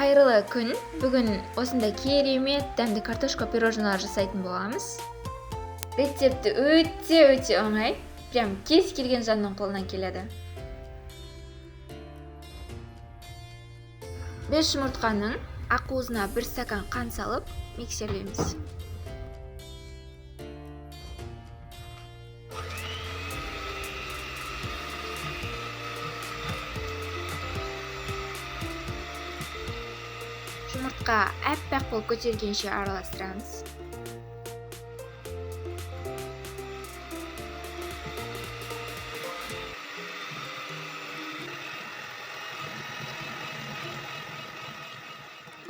Қайырлы күн. Бүгін осындай керемет дәмді картошка пирожныйлар жасайтын боламыз. Рецепті өте-өте оңай. Прям кез келген жанның қолынан келеді. 5 жұмыртқаның ақуызына 1 стакан қант салып миксерлейміз. Жұмыртқа әппақ болып көтергенше араластырамыз.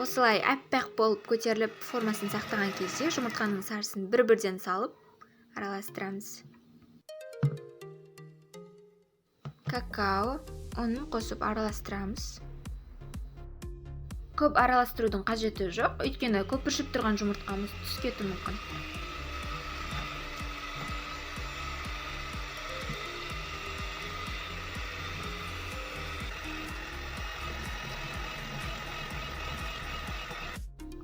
Осылай әппақ болып көтеріліп формасын сақтаған кезде жұмыртқаның сарысын бір-бірден салып араластырамыз. Какао ұнын қосып араластырамыз. Көп араластырудың қажеті жоқ, өйткені көпіршіп тұрған жұмыртқамыз түсіп кетуі мүмкін.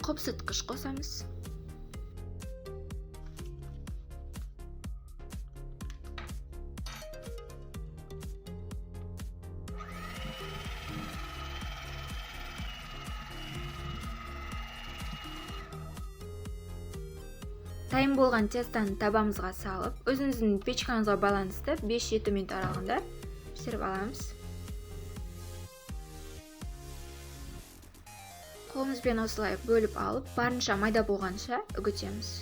Қопсытқыш қосамыз. Дайын болған тестаны табамызға салып, өзіңіздің печкаңызға байланысты 5-7 минут аралығында пісіріп аламыз. Қолымызбен осылай бөліп алып, барынша майда болғанша үгітеміз.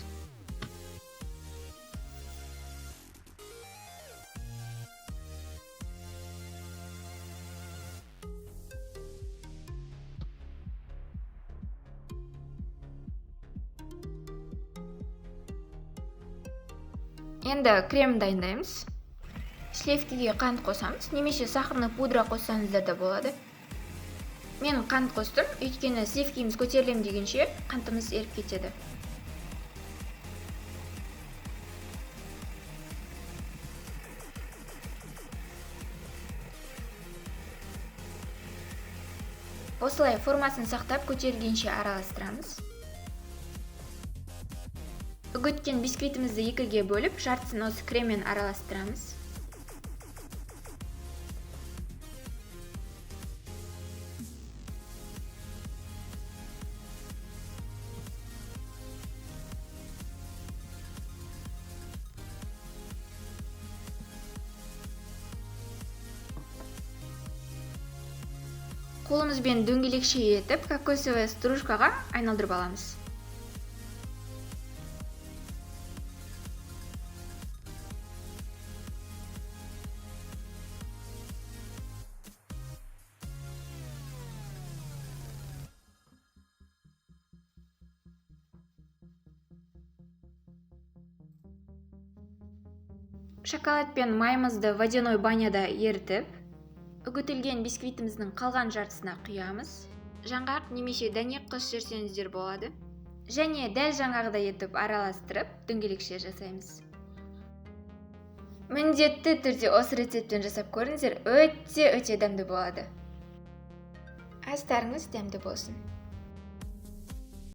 Енді крем дайындаймыз. Сливкіге қант қосамыз, немесе сахарный пудра қоссаңыздар да болады. Мен қант қостым, өйткені сливкіміз көтерілем дегенше қантымыз еріп кетеді. Осылай формасын сақтап көтерілгенше араластырамыз. Үгіткен бисквитімізді екіге бөліп, жартысын осы креммен араластырамыз. Қолымызбен дөңгелекше етіп, кокосовая стружкаға айналдырып аламыз. Шоколад пен маймызды водяной баняда ерітіп, үгітілген бисквитіміздің қалған жартысына құямыз. Жаңғақ немесе дәнек қосып жіберсеңіздер болады. Және дәл жаңағыдай етіп араластырып, дөңгелекше жасаймыз. Міндетті түрде осы рецептпен жасап көріңіздер, өте-өте дәмді болады. Астарыңыз дәмді болсын.